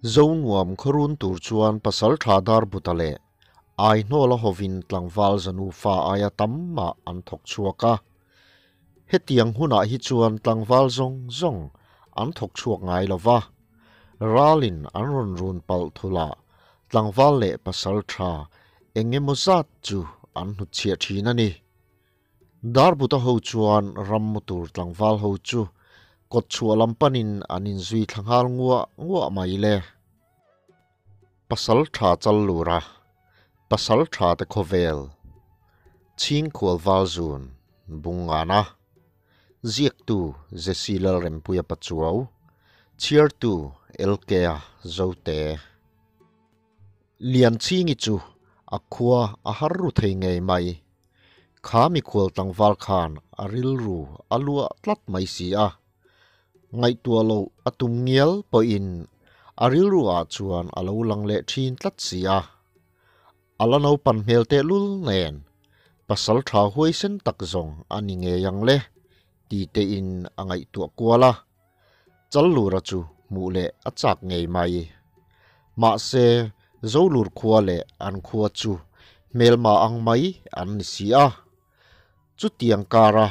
Zonuam khaw run tur chuan pasaltha Darbuta leh Aihnawla hovin tlangval zanu fa aia tam mah an thawk chhuak a. Hetiang hunah hi chuan tlangval zawng zawng an thawk chhuak ngai lo va, ralin an rawn run palh thulh a, tlangval leh pasaltha eng emaw zat chu an hnutchhiah thin a ni. Darbuta ho chuan rammu tur tlangval ho chu kawtchhuah lam panin an inzui thla nghal nguah nguah mai le. Pasaltha Challura, Pasaltha te khawvel, Chhingkhual Valzun, Bungana, Ziaktu Jesse Lalrempuia Pachuau, Chhiartu LK-a Zote. Lianchhingi chu a khua a har ru thei ngei mai. Kha mikhual tlangval khan a rilru a luah tlat mai si a. Ngaihtuah loh a tum ngial pawhin a rilru ah chuan a lo lang leh thin tlat si a. A la naupan hmel tehlul nen pasal tha huaisen tak zawng a ni ngei ang le ti tein a ngaihtuah kual a. Challura chu hmuh leh a chak ngei mai. Mahse, Zolur khua leh an khua chu hmelma ang mai an ni si a. Chutiang kara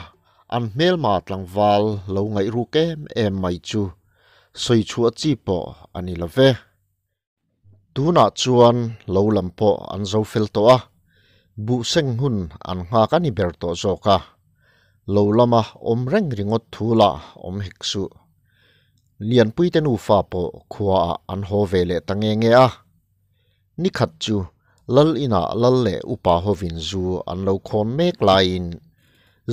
an hmelma tlangval lo ngaih ruk em em mai chu sawi chhuah chi pawh a ni lo ve. Tunah chuan lo lam pawh an zo fel tawh a, buh seng hun an nghak a ni ber tawh zawk a. Lo lama awm reng ringawt thu lah awm hek suh. Lianpuite nufa pawh khuaah an haw ve leh ta nge nge a. Nikhat chu Lal inah Lal leh upa hovin zu an lo khawn mek laiin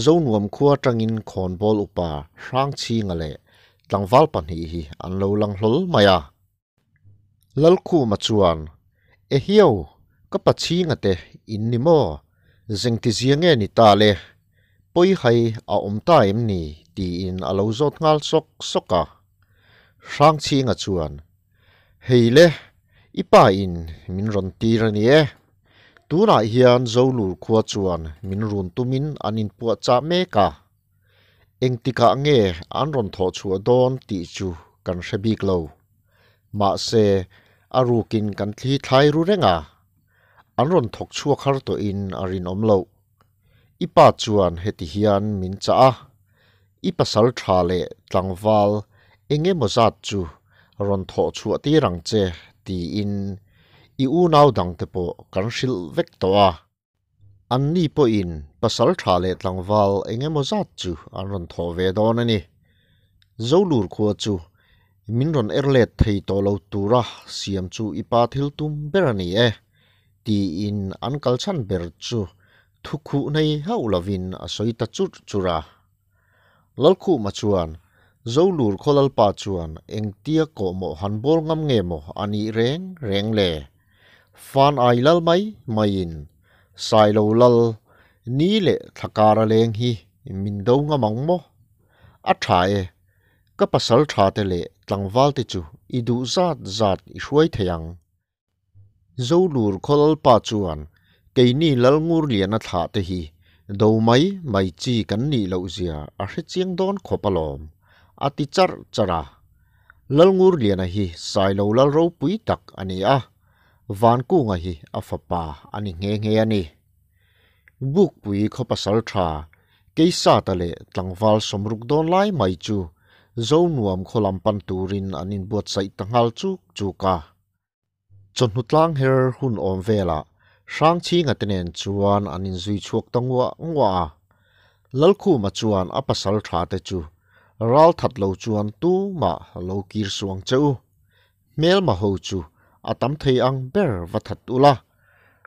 Zonuam khua atangin khawnbawl upa Hrangchhinga leh tlangval pahnih hi an lo lang hlawl mai a. Lalkhuma chuan, Ehiau, ka pachhinga te in ni maw? Zengtizia nge ni ta le? Pawihai a awm ta em ni? tiin a lo zawt nghal sawk sawk a. Hrangchhinga chuan, Hei le, i pa in min rawn tir a ni e. Tunah hian Zolur khua chuan min run tumin an inpuahchah mek a. Engtikah nge an rawn thawh chhuah dawn tih chu kan hre bik lo. Mahse, a rukin kan thli thlai ru reng a, an rawn thawk chhuak har tawhin a rinawm loh. I pa chuan heti hian min chah a, I pasal tha leh tlangval eng emaw zat chu rawn thawh chhuah tir ang che tiin i unau dangte pawh kan hrilh vek tawh a. Anni pawhin pasal tha leh tlangval eng emaw zat chu an rawn thawh ve dawn a ni. Zolur khua chu min rawn er let thei tawh lo tura siam chu i pa thil tum ber a ni e, tiin an kal chhan ber chu thu khuh nei hauh lovin a sawi ta churh churh a. Lalkhuma chuan, Zolur khaw lalpa chuan engtia kawhmawh han bawl ngam nge maw a nih reng reng le? Fan ai lal mai maiin Sailo lal ni leh thla kar a leng hi min do ngam ang maw? A tha e, ka pasal tha te leh tlangval te chu i duh zat zat i hruai thei ang. Zolur khaw lalpa chuan keini Lalngurliana thlah te hi do mai mai chi kan nih loh zia a hre chiang dawn khawp alawm, a ti charh charh a. Lalngurliana hi Sailo lal ropui tak a ni a, Vankunga hi a fapa a ni nghe nghe a ni. Bukpui khaw pasal tha Keisata leh tlangval sawmruk dawn lai mai chu Zonuam khaw lam pan turin an inbuatsaih ta nghal chuk chuk a. Chawhnu tlang her hun awm velah Hrangchhinga te nen chuan an inzui chhuak ta nguah nguah a. Lalkhuma chuan a pasal tha te chu ral that lo chuan tumah lo kir suang che u. Hmelma ho chu a tam thei ang ber va that ula,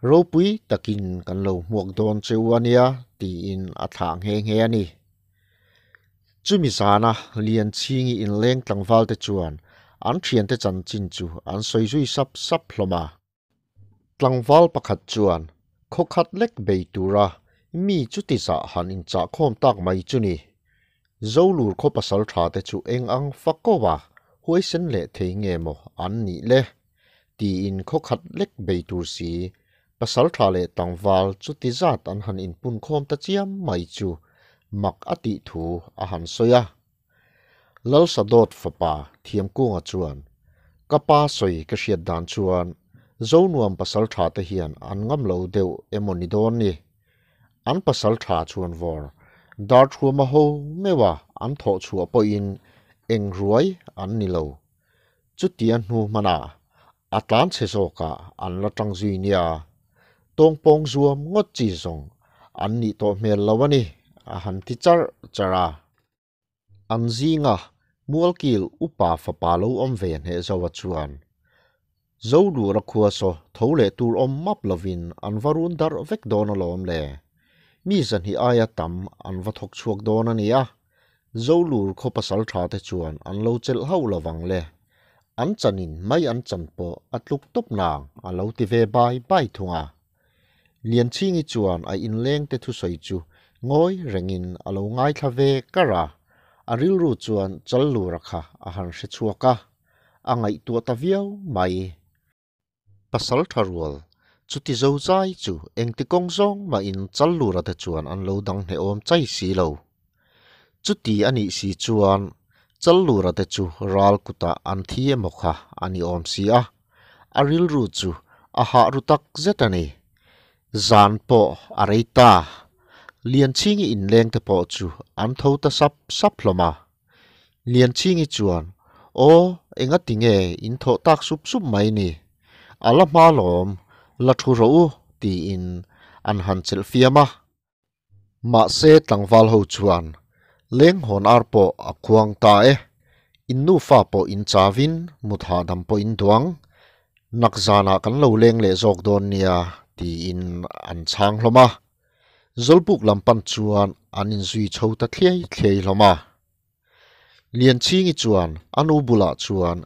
ropui takin kan lo hmuak dawn che u ania tiin a thlah nghe nghe a ni. Chumi zana Lianchhingi inleng tlangval te chuan an thiante chanchin chu an sawi zui sap sap hlawm a. Tlangval pakhat chuan khaw khat lek bei tura mi chuti zah han inchah khawm tak mai chu ni. Zolur khaw pasal tha te chu eng ang fa ko a, huaisen leh thei nge maw an nih le? Tiin khaw khat lek bei tur si pasal tha leh tlangval chuti zat an han inpun khawm ta chiam mai chu mak a tih thu a han sawi a. Lalsadawt fapa Thiamkunga chuan, Ka pa sawi ka hriat dan chuan Zonuam pasaltha te hian an ngam lo deuh emaw ni dawn ni. An pasaltha chuan vawr Darthuama ho meuha an thawh chhuah pawhin eng ruai an ni lo. Chutia hnu hmanah a tlan chhe zawkah an la tang zui nia. Tawngpawng zuam ngawt chi zawng an nih tawh hmel lo a ni, a han ti charh charh a. An zinga Mualkil upa fapa lo awm ve hneh zo a chuan Zolura khua saw tho leh tur awm map lovin an va run darh vek dawn alawm le. Mi zahnih aia tam an va thawk chhuak dawn a nia. Zolur khaw pasal tha te chuan an lo chelh hauh lovang le. An chanin mai an chan pawh a tluk tawp nang a lo ti ve bai bai thung a. Lianchhingi chuan a inlengte thusawi chu ngawi rengin a lo ngaithla ve kar a, a rilru chuan Challura kha a han hre chhuak a, a ngaihtuah ta viau mai. Pasal tha rual, chuti zo zai chu engti kawng zawng mahin Challura te chuan an lo dang hnehawm chai si lo. Chuti a nih si chuan Challura te chu ral kutah an thi emaw kha a ni awm si a, a rilru chu a hah ru tak zet a ni. Zan pawh a rei ta. Lianchhingi inleng te pawh chu an tho ta sap sap hlawm a. Lianchhingi chuan, Aw, engati nge in thawh tak sup sup mai ni? A la hma lawm, la thu rawh u, tiin an han chelh fiam a. Mahse tlangval ho chuan lenghawn ar pawh a khuang ta e, in nufa pawh in chavin mut hahdam pawh in duang, nak zanah kan lo leng leh zawk dawn nia tiin an chhang hlawm a. Zawlbuk lam pan chuan an inzui chho ta thliai thliai hlawm a. Lianchhingi chuan a nu bulah chuan,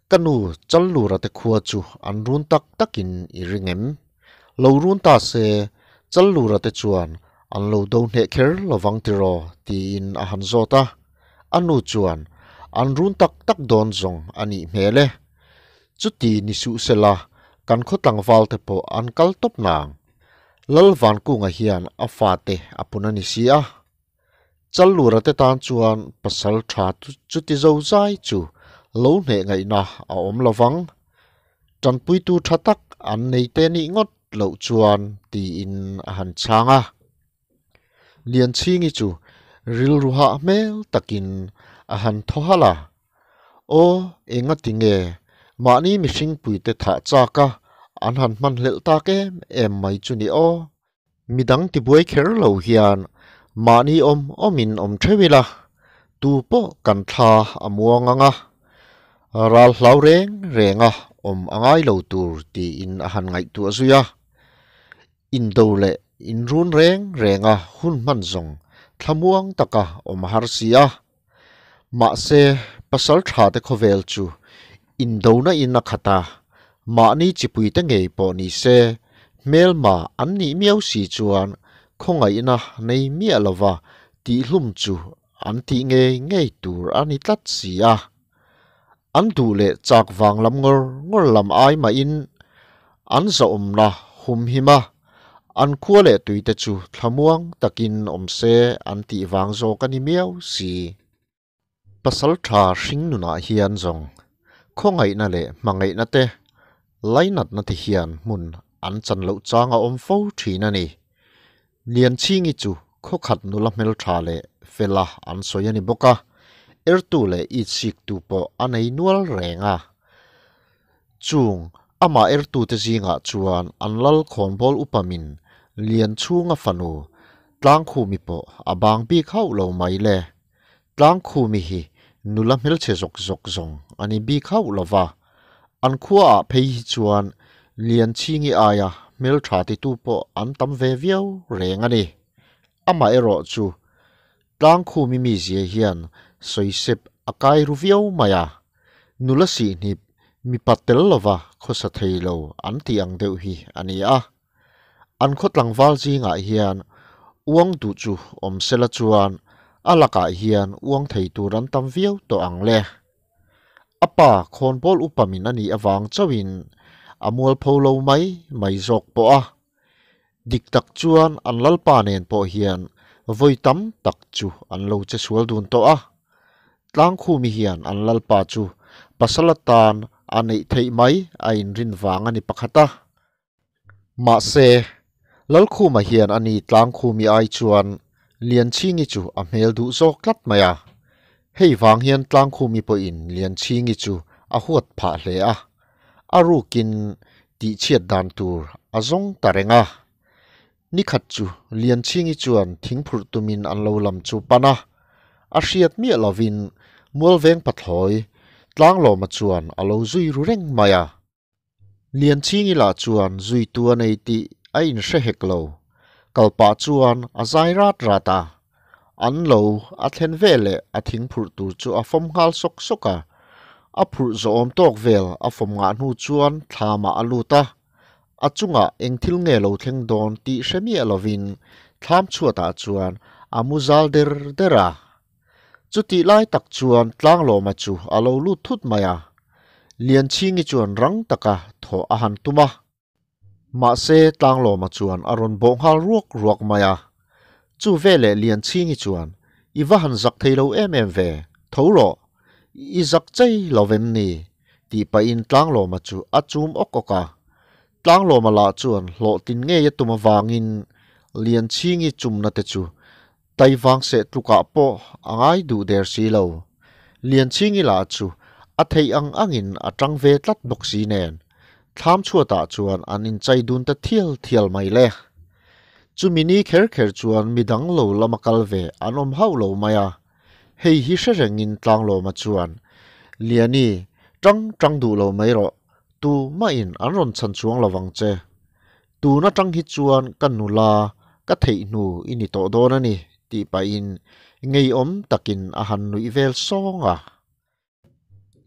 Ka nu, Challura te khua chu an run tak takin i ring em? Lo run ta se, Challura te chuan an lo do hneh kher lovang tiraw? tiin a han zawt a. A nu chuan, An run tak tak dawn zawng a nih hmel e. Chuti ni suh sela, kan khaw tlangval te pawh an kal tawp nang. Lal Vankunga hian a fate a pun a ni si a. Challura te tan chuan pasal tha chuti zo zai chu lo hneh ngaihna a awm lo vang. Tanpuitu tha tak an nei te nih ngawt loh chuan tiin a han chhang a. Lianchhingi chu rilru hah hmel takin a han thaw halh a. Aw, engati nge mahni mihring puite thah chak a an han hman hlelh tak em em mai chu ni aw. Midang tibuai kher lo hian mahni awm awmin awm theuh ila, tu pawh kan thla a muang ang a, ral hlau reng renga awm a ngai lo tur tiin a han ngaihtuah zui a. Indo leh inrun reng renga hun hman zawng thlamuang taka awm a har si a. Mahse, pasal tha te khawvel chu indona in a khat a, mahni chipuite ngei pawh ni se, hmelma an nih miau si chuan khawngaihna nei miah lova tihhlum chu an tih ngei ngei tur a ni tlat si a. An duh leh chak vang lam ngawr ngawr lam ai mahin an zahawmna humhim a, an khua leh tuite chu thlamuang takin awm se an tih vang zawk a ni miau si. Pasal tha hring nunah hian zawng khawngaihna leh hmangaihna te, lainatna te hian hmun an chan loh chang a awm fo thin a ni. Lianchhingi chu khawkhat nula hmeltha leh fela an sawi a ni bawk a, ertu leh itsiktu pawh a nei nual reng a. Chung amah ertute zingah chuan an lal khawnbawl upamin Lianchhunga fanu Tlangkhumi pawh a bang bik hauh lo mai le. Tlangkhumi hi nula hmelchhe zawk zawk zawng a ni bik hauh lo va, an khuaah phei hi chuan Lianchhingi aia hmeltha titu pawh an tam ve viau reng a ni. Amaherawh chu Tlangkhumi mizia hian sawisep a kai ru viau mai a, nula sihhnip mipa tel lova khawsa thei lo an tih ang deuh hi a ni a. An khaw tlangval zingah hian uang duh chu awm sela chuan a lakah hian uang thei tur an tam viau tawh ang le. A pa khawnbawl upa min a nih avang chauhin a mualpho lo mai mai zawk pawh a. Dik tak chuan an lalpa nen pawh hian vawi tam tak chu an lo che sual dun tawh a. Tlangkhumi hian an lalpa chu pasal atan a neih theih mai a inrin vang a ni pakhat a. Mahse, Lalkhuma hian a ni Tlangkhumi ai chuan Lianchhingi chu a hmel duh zawk tlat mai a. Hei vang hian Tlangkhumi pawhin Lianchhingi chu a huat phah hle a, a rukin tihchhiat dan tur a zawng ta reng a. Nikhat chu Lianchhingi chuan thingphurh tumin an lo lam chu pan a, a hriat miah lovin Mualveng pathlawi Tlanglawma chuan a lo zui ru reng mai a. Lianchhingi lah chuan zuitu a nei tih a inhre hek lo, kalpah chuan a zai rat rat a. An lo a thlen veleh a thingphurh tur chu a fawm nghal sawk sawk a, a phurh zawhawm tawk vel a fawm ngah hnu chuan thlamah a lut a. A chungah eng thil nge lo thleng dawn tih hre miah lovin thlam chhuatah chuan a mu zal der der a. Chutih lai tak chuan Tlanglawma chu a lo lut thut mai a, Lianchhingi chuan rang taka thawh a han tum a. Mahse Tlanglawma chuan a rawn bawh nghal ruak ruak mai a. Chu veleh Lianchhingi chuan, I va han zak thei lo em em ve, tho rawh, i zak chei lo vem ni? tih pahin Tlanglawma chu a chum awk awk a. Tlanglawma lah chuan hlawhtlin ngei a tum avangin Lianchhingi chumna te chu Taivang seh tlukah pawh a ngai duh der si lo. Lianchhingi lah chu a theih ang angin a tang ve tlat bawk si nen, thlam chhuatah chuan an inchai dun ta thial thial mai le. Chumi ni kher kher chuan midang lo lama kal ve an awm hauh lo mai a. Hei hi hre rengin Tlanglawma chuan, Liani, tang tang duh lo mai rawh, tu mahin an rawn chhan chuang lo vang che. Tun atang hi chuan ka nula ka theih hnu i ni tawh dawn a ni, tih pahin ngeiawm takin a han nuih vel sawng a.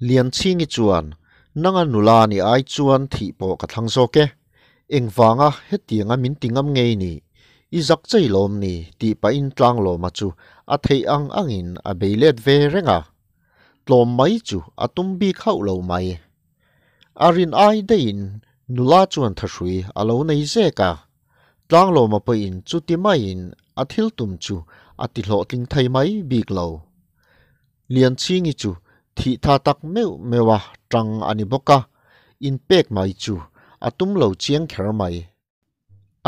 Lianchhingi chuan, Nanga nula ni ai chuan thih pawh ka thlang zawk e. Engvanga hetianga min ti ngam ngei ni? I zak chei lawm ni? tih pahin Tlanglawma chu a theih ang angin a bei let ve reng a. Tlawm mai chu a tum bik hauh lo mai. A rin ai daihin nula chuan thahrui a lo nei zek a. Tlanglawma pawhin chuti maiin a thil tum chu a ti hlawhtling thei mai bik lo. Lianchhingi chu thih tha tak meuh meuh a tang a ni bawk a, inpek mai chu a tum lo chiang kher mai.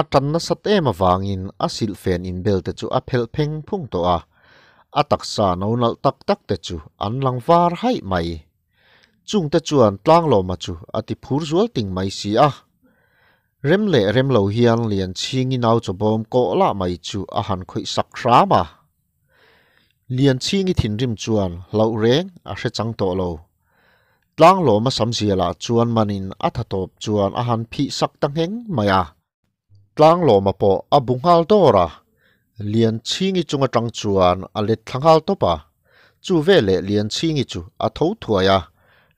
A tan nasat em avangin a silhfen inbel te chu a phelh pheng phung tawh a, a taksa no nalh tak tak te chu an lang var haih mai. Chungte chuan Tlanglawma chu a ti phur zual ting mai si a. Rem leh rem lo hian Lianchhingi nau chawbawm kawh lah mai chu a han khawih sak hram a. Lianchhingi thinrim chuan hlauh reng a hre chang tawh lo. Tlanglawma samzia lah chuan manin a tha tawp chuan a han phih sak ta ngheng mai a. Tlanglawma pawh a bu nghal dawr a, Lianchhingi chung atang chuan a let thla nghal tawp a. Chu veleh Lianchhingi chu a tho thuai a,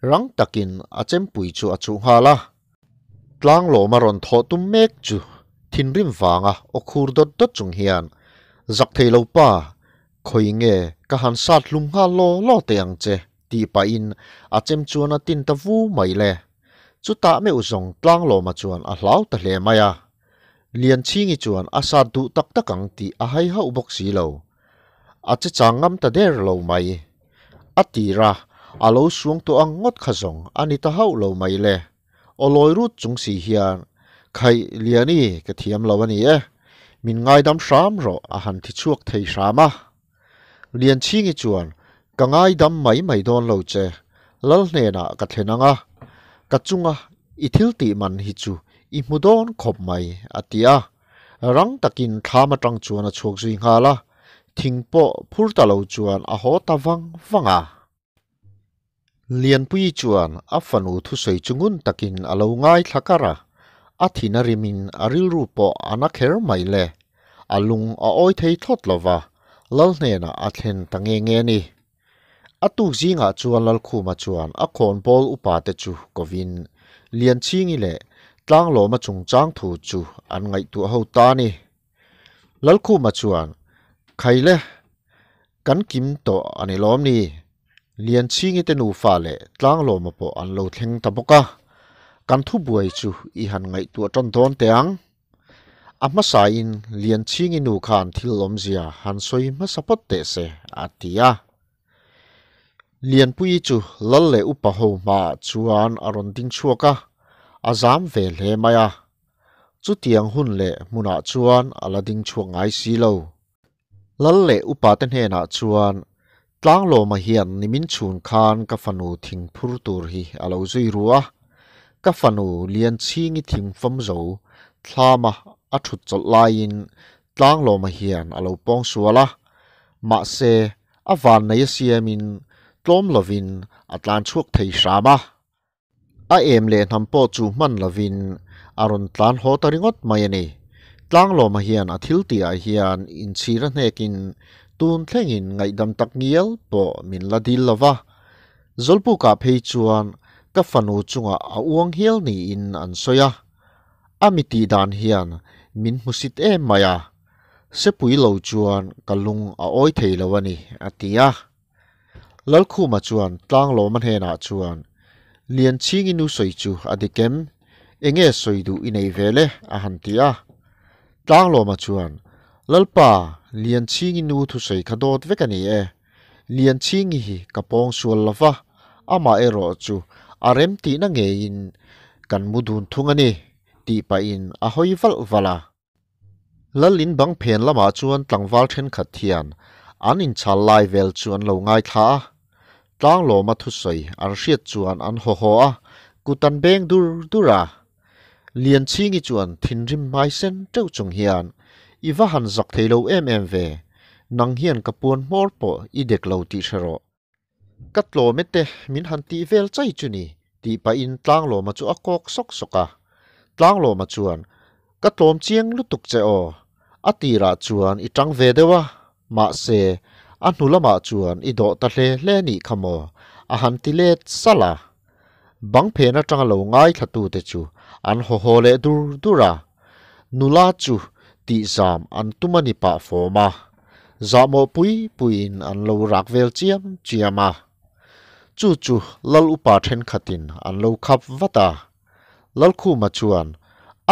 rang takin a chempui chu a chuh nghal a. Tlanglawma rawn thawh tum mek chu thinrim vanga aw khur dawt dawt chung hian, Zak thei lo pa, khawi nge ka han sat hlum nghal law law teh ang che, tih pahin a chem chuan a tin ta vu mai le. Chutah meuh zawng Tlanglawma chuan a hlau ta hle mai a. Lianchhingi chuan a sat duh tak tak ang tih a hai hauh bawk si lo. A che chang ngam ta der lo mai. A tir a, a lo suang tawh ang ngawt kha zawng a ni ta hauh lo mai le. Aw lawi rut chung si hian, Khaih, Liani, ka thiam lo a ni e. Min ngaidam hram rawh, a han thi chhuak thei hram a. Lianchhingi chuan, Ka ngaidam mai mai dawn lo che, Lal hnenah ka thlen ang a, ka chunga i thil tih man hi chu i hmu dawn khawp mai, a ti a. Rang takin thlam atang chuan a chhuak zui nghal a, thing pawh phur ta lo chuan a haw ta vang vang a. Lianpuii chuan a fanu thusawi chu ngun takin a lo ngaithla kar a, a thin a rimin a rilru pawh a na kher mai le. A lung a awi thei thlawt lo va, Lal hnenah a thlen ta nge nge a ni. A tuk zingah chuan Lalkhuma chuan a khawnbawl upa te chu kovin Lianchhingi leh Tlanglawma chungchang thu chu an ngaihtuah ho ta a ni. Lalkhuma chuan, Khaile, kan kim tawh a ni lawm ni? Lianchhingi te nufa leh Tlanglawma pawh an lo thleng ta bawk a, kan thubuai chu i han ngaihtuah tan dawn teh ang. A hmasain Lianchhingi nu khan thil awmzia han sawi hmasa phawt teh se, a ti a. Lianpuii chu lal leh upa ho hmaah chuan a rawn ding chhuak a, a zam ve hle mai a. Chutiang hun leh hmunah chuan a la ding chhuak ngai si lo. Lal leh upa te hnenah chuan, Tlanglawma hian nimin chhun khan ka fanu thing phur tur hi a lo zui ru a, ka fanu Lianchhingi thing fam zo thlama a thut chawlh laiin Tlanglawma hian a lo pawng sual a, mahse a vannei a siamin tlawm lovin a tlan chhuak thei hram a. A em leh hnam pawh chu hman lovin a rawn tlan haw ta ringawt mai a ni. Tlanglawma hian a thil tihah hian inchhir a hnekin tun thlengin ngaihdam tak ngial pawh min la dil lo va. Zawlpukah phei chuan ka fanu chungah a uang hial niin an sawi a. A mi tih dan hian min hmusit em mai a, sepui lo chuan ka lung a awi thei lo a ni, a ti a. Lalkhuma chuan Tlanglawma hnenah chuan, Lianchhingi nu sawi chu a dik em? Enge sawi duh i nei ve le? a han ti a. Tlanglawma chuan, Lalpa, Lianchhingi nu thusawi kha dawt vek a ni e. Lianchhingi hi ka pawng sual lo va, amah erawh chu a rem tihna ngeiin kan mu dun thung a ni, tih pahin a hawi valh valh a. Lal in bang phen lamah chuan tlangval thenkhat hian an inchhal lai vel chu an lo ngaithla a, tlanglawma thusawi an hriat chuan an haw haw a, kut an beng dur dur a. Lianchhingi chuan thinrim hmai sen teuh chung hian, I va han zak thei lo em em ve, nang hian ka puan hmawr pawh i dek lo tih hre rawh. Ka tlawm e te min han tih vel chai chu ni, tih pahin Tlanglawma chu a kawk sawk sawk a. Tlanglawma chuan, Ka tlawm chiang lutuk che aw, a tirah chuan i tang ve deuh a, mahse, a hnu lamah chuan i dawh ta hle hle nih kha maw, a han ti let salh a. Bang phen atanga lo ngaithlatute chu an haw haw leh dur dur a. Nula chu tihzam an tum a ni pah fawm a, zahmawh pui puiin an lo rak vel chiam chiam a. Chu chu Lal upa thenkhatin an lo khap vat a. Lalkhuma chuan,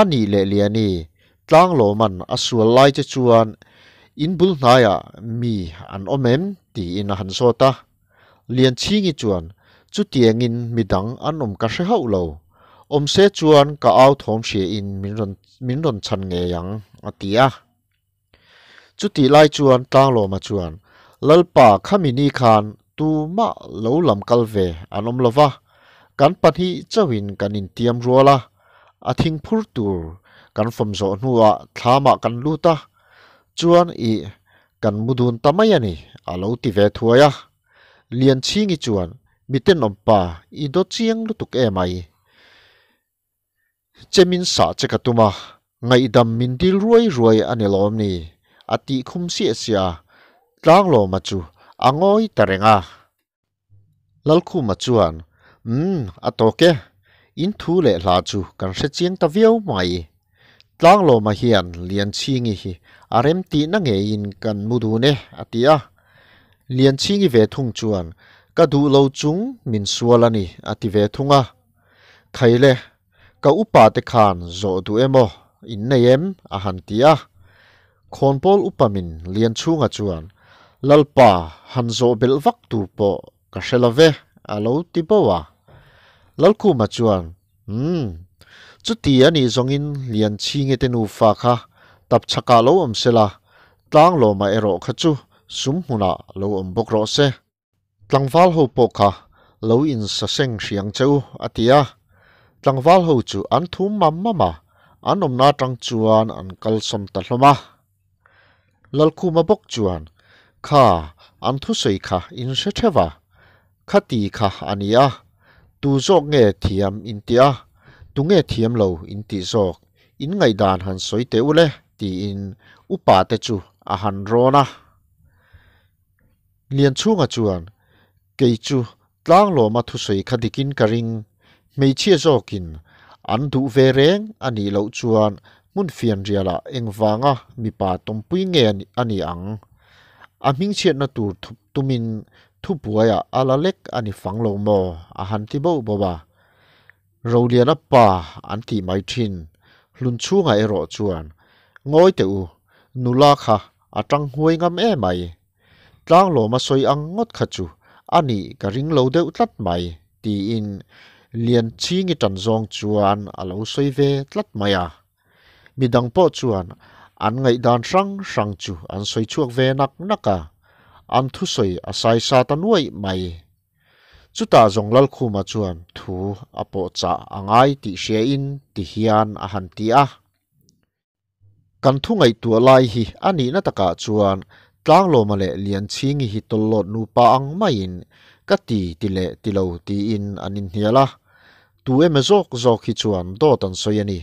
A nih leh Liani, Tlanglawman a sual lai che chuan in bul hnaiah mi an awm em? tiin a han zawt a. Lianchhingi chuan, Chutiangin midang an awm ka hre hauh lo. Awm se chuan ka au thawm hriain min rawn min rawn chhan ngei ang, a ti a. Chutih lai chuan Tlanglawma chuan, Lalpa khami ni khan tumah lo lam kal ve an awm lo va, kan pahnih chauhin kan intiam rual a, a thingphur tur kan fawm zawh hnuah thlamah kan lut a, chuan ih Kan mu dun ta mai a ni, a lo ti ve thuai a. Lianchhingi chuan, Mi tenawm pa, i daw chiang lutuk em ai. Chemin sah che ka tum a, ngaihdam min dil ruai ruai a ni lawm ni, a tih khum siah siah a. Tlanglawma chu a ngawi ta reng a. Lalkhuma chuan, Umm, a tawk e. In thu leh hla chu kan hre chiang ta viau mai. Tlanglawma hian Lianchhingi hi a rem tihna ngeiin kan mu dun e, a ti a. Lianchhingi ve thung chuan, Ka duh lo chung min sual a ni, a ti ve thung a. Khaile, ka upa te khan zawh duh emaw in nei em? a han ti a. Khawnpawl upa min Lianchhunga chuan, Lalpa, han zawh belh vak tur pawh ka hre lo ve, a lo ti bo a. Lalkhuma chuan, Umm, chuti a nih zawngin Lianchhinge te nufa kha tapchhakah lo awm sela, Tlanglawma erawh kha chu sum hmunah lo awm bawk rawh se. Tlangval ho pawh kha lo insaseng hriang che u, a ti a. Tlangval ho chu an thum mam mam a, an awmna atang chuan an kalsawm ta hlawm a. Lalkhuma bawk chuan, Kha, an thusawi kha in hre theuh a, khati kha a ni a, tu zawk nge thiam in tih a, tu nge thiam lo in tih zawk, in ngaihdan han sawi teh u le, tiin upa te chu a han rawn a. Lianchhunga chuan, Kei chu Tlanglawma thusawi kha dikin ka ring, hmeichhia zawkin an duh ve reng a nih loh chuan hmun fianrialah engvanga mipa tawmpui nge a ni ang? A hmingchhiatna tur thup tumin thubuaiah a la lek a ni fang lo maw? a han ti bauh bauh a. Roliana pa an tih mai thin. Hlunchhunga erawh chuan, Ngawi teh u, nula kha a tang huai ngam em mai. Tlanglawma sawi ang ngawt kha chu a nih ka ring lo deuh tlat mai, tiin Lianchhingi tan zawng chuan a lo sawi ve tlat mai a. Midang pawh chuan an ngaihdan hrang hrang chu an sawi chhuak ve nak nak a, an thusawi a saisa ta nuaih mai. Chutah zawng Lalkhuma chuan thu a pawhchah a ngai tih hriain ti hian a han ti a. Kan thu ngaihtuah lai hi a nihna takah chuan Tlanglawma leh Lianchhingi hi tawllawt nupa ang maiin ka ti ti leh ti lo tiin an inhnial a. Tu emaw zawk zawk hi chuan dawt an sawi a ni.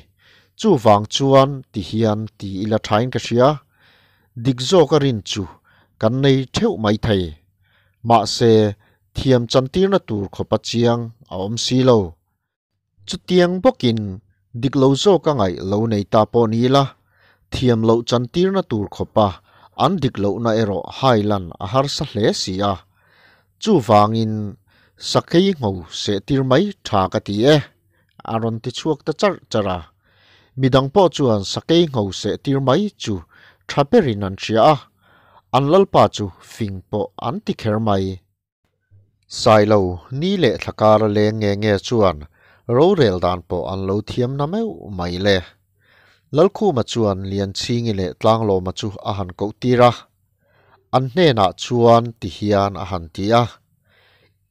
Chuvang chuan ti hian ti ila thain ka hria. Dik zawk a rin chu kan nei theuh maithei. Mahse, thiam chantirna tur khawpa chiang a awm si lo. Chutiang bawkin dik lo zawk a ngaih lo nei ta pawh ni ila, thiam loh chantirna tur khawpa an dik lohna erawh hailan a harsa hle si a. Chuvangin sakei ngho sehtir mai tha ka ti e, a rawn ti chhuak ta charh charh a. Midang pawh chuan sakei ngho sehtir mai chu tha berin an hria a, an lalpa chu fing pawh an ti kher mai. Sailo ni leh thla kar a leng nge nge chuan rorel dan pawh an lo thiam na meuh mai le. Lalkhuma chuan Lianchhingi leh Tlanglawma chu a han koh tir a, an hnenah chuan ti hian a han ti a,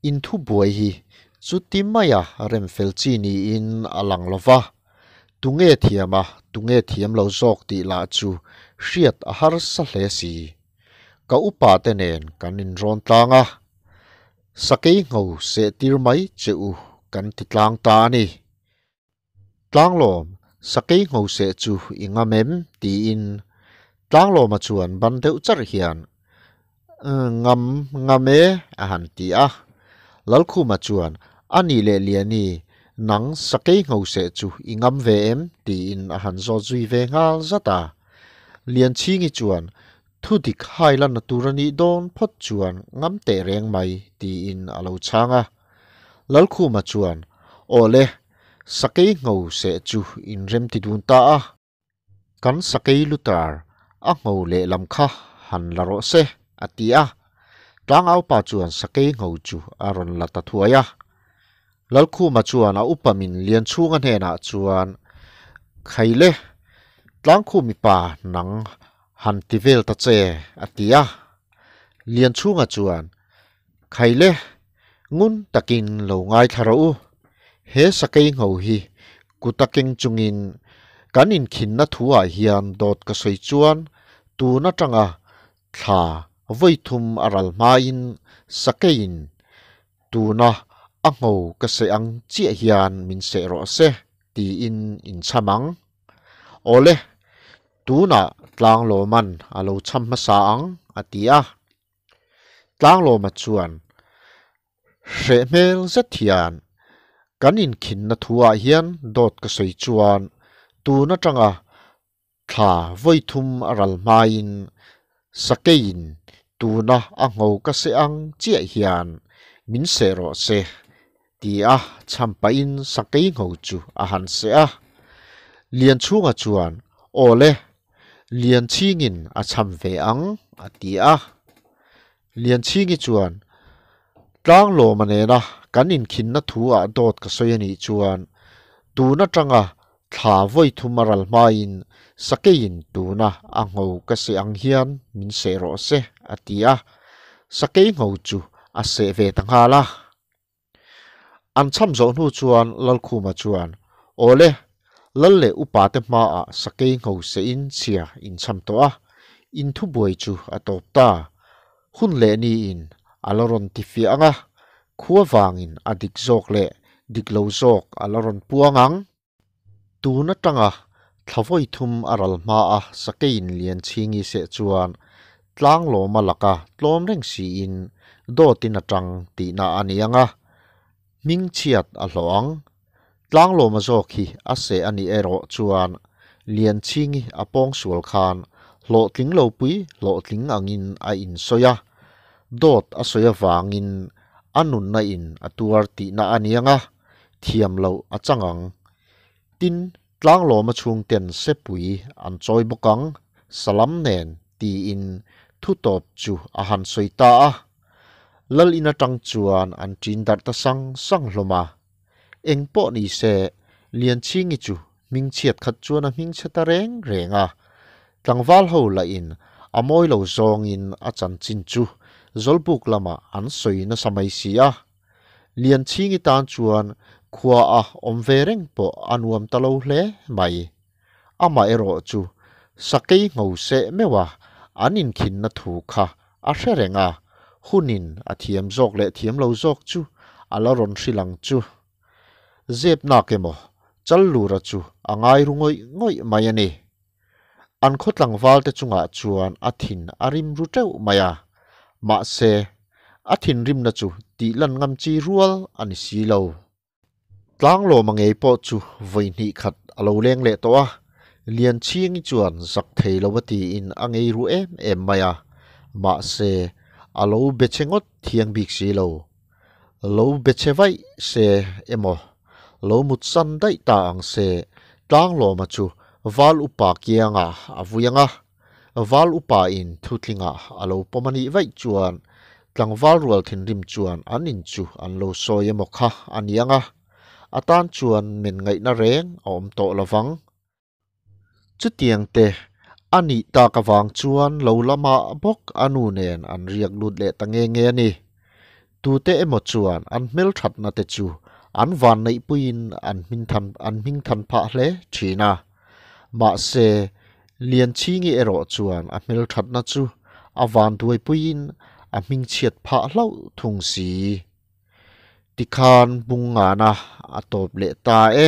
In thu buai hi chuti maia rem fel chi niin a lang lo va, tunge thiam a tunge thiam lo zawk tih lah chu hriat a harsa hle si. Ka upa te nen kan inrawn tlang a, sakei ngho seh tir mai che u kan ti tlang ta a ni. Tlanglawm, sakei ngho seh chu i ngam em? tiin Tlanglawma chuan ban deuh charh hian, Ngam, ngam e a han ti a. Lalkhuma chuan, A nih leh Liani, nang sakei ngho seh chu i ngam ve em? tiin a han zawt zui ve nghal zat a. Lianchhingi chuan, Thu dik hai lanna tur a nih dawn phawt chuan ngam teh reng mai, tiin a lo chhang a. Lalkhuma chuan, Aw le, sakei ngho seh chu in rem ti dun ta a. Kan sakei lutar a ngho lehlam kha han la rawh se, a ti a. Tlangaupa chuan sakei ngho chu a rawn la ta thuai a. Lalkhuma chuan a upa min Lianchhunga hnenah chuan, Khaile, Tlangkhumi pa nang han ti vel ta che, a ti a. Lianchhunga chuan, Khaile, ngun takin lo ngaithla rawh u. He sakei ngho hi kuta keng chungin kan inkhinna thuah hian dawt ka sawi chuan tun atanga thla vawi thum a ral hmain sakeiin Tuna a ngho ka seh ang chiah hian min seh rawh se tiin in chham ang. Awle, tunah Tlanglawman a lo chham hmasa ang a ti a. Tlanglawma chuan hreh hmel zet hian kan inkhinna thuah hian dawt ka sawi chuan tun atanga Thla vawi thum a ral hmain sakeiin tuna a ngho ka seh ang chiah hian min seh rawh se ti a chham pahin sakei ngho chu a han seh a. Lianchhunga chuan Aw le, Lianchhingin a chham ve ang a ti a. Lianchhingi chuan Tlanglawma nena kan inkhinna thu ah dawt ka sawi a nih chuan tun atanga Thla vawi thum a ral hmain sakeiin tuna a ngho ka seh ang hian min seh rawh se, a ti a. Sakei ngho chu a seh ve ta nghal a. An chham zawh hnu chuan Lalkhuma chuan, Awle, Lal leh upate hmaah sakei ngho sehin chhia in chham tawh a, in thubuai chu a tawp ta. Hun leh niin a la rawn ti fiah ang a, khua vangin a dik zawk leh dik lo zawk a la rawn puang ang. Tun atanga thla vawi thum a ral hma a sakeiin Lianchhingi seh chuan tlanglawma laka tlawm reng siin dawtin a tang tihna a ni ang a, hming chhiat a hlawh ang. Tlanglawma zawk hi a seh a nih erawh chuan Lianchhingi a pawngsual khan hlawhtling lo pui hlawhtling angin a insawi a, dawt a sawi avangin a nunna in a tuar tihna a ni ang a, thiam loh a chang ang. Tin, Tlanglawma chhungten sepui an chawi bawk ang, Salam nen tiin thutawp chu a han sawi ta a. Lal in atang chuan an ṭin darh ta sang sang hlawm a. Eng pawh ni se, Lianchhingi chu hmingchhiat khat chuan a hmingchhe ta reng reng a. Tlangval ho lahin a mawi lo zawngin a chanchin chu Zawlbuk lamah an sawi nasa mai si a. Lianchhingi tan chuan khua a awm ve reng pawh a nuam ta lo hle mai. Amaherawh chu sakei ngho seh meuh a an inkhinna thu kha a hre reng a, hunin a thiam zawk leh thiam lo zawk chu a la rawn hrilh ang chu. Zep nak emaw Challura chu a ngai ru ngawih ngawih mai a ni. An khaw tlangvalte chungah chuan a thin a rim ru teuh mai a, mahse a thinrimna chu tih lan ngam chi rual a ni si lo. Tlanglawma ngei pawh chu vawi hnih khat a lo leng leh tawh a, Lianchhingi chuan zak thei lo a tiin a ngei ru em em mai a, mahse a lo be che ngawt thiang bik si lo. Lo be che vaih se emaw, lo mut san daih ta ang se, Tlanglawma chu Val Upa kianga a vui ang a, Val upa in thutlingah a lo pawm a nih vaih chuan tlangval rual thinrim chuan an in chu an lo sawi emaw kha a ni ang a, a tan chuan men ngaihna reng a awm tawh lo vang. Chutiang te a nih tak avang chuan lo lamah bawk a nu nen an riak lut leh ta nge nge a ni. Tute emaw chuan an hmelthatna te chu an vanneihpuiin an hmingthan an hmingthan phah hle thin a. Mahse, Lianchhingi erawh chuan a hmelthatna chu a vanduaipuiin a hmingchhiat phah hlauh thung si. Tikhan Bungngana a tawp leh ta e.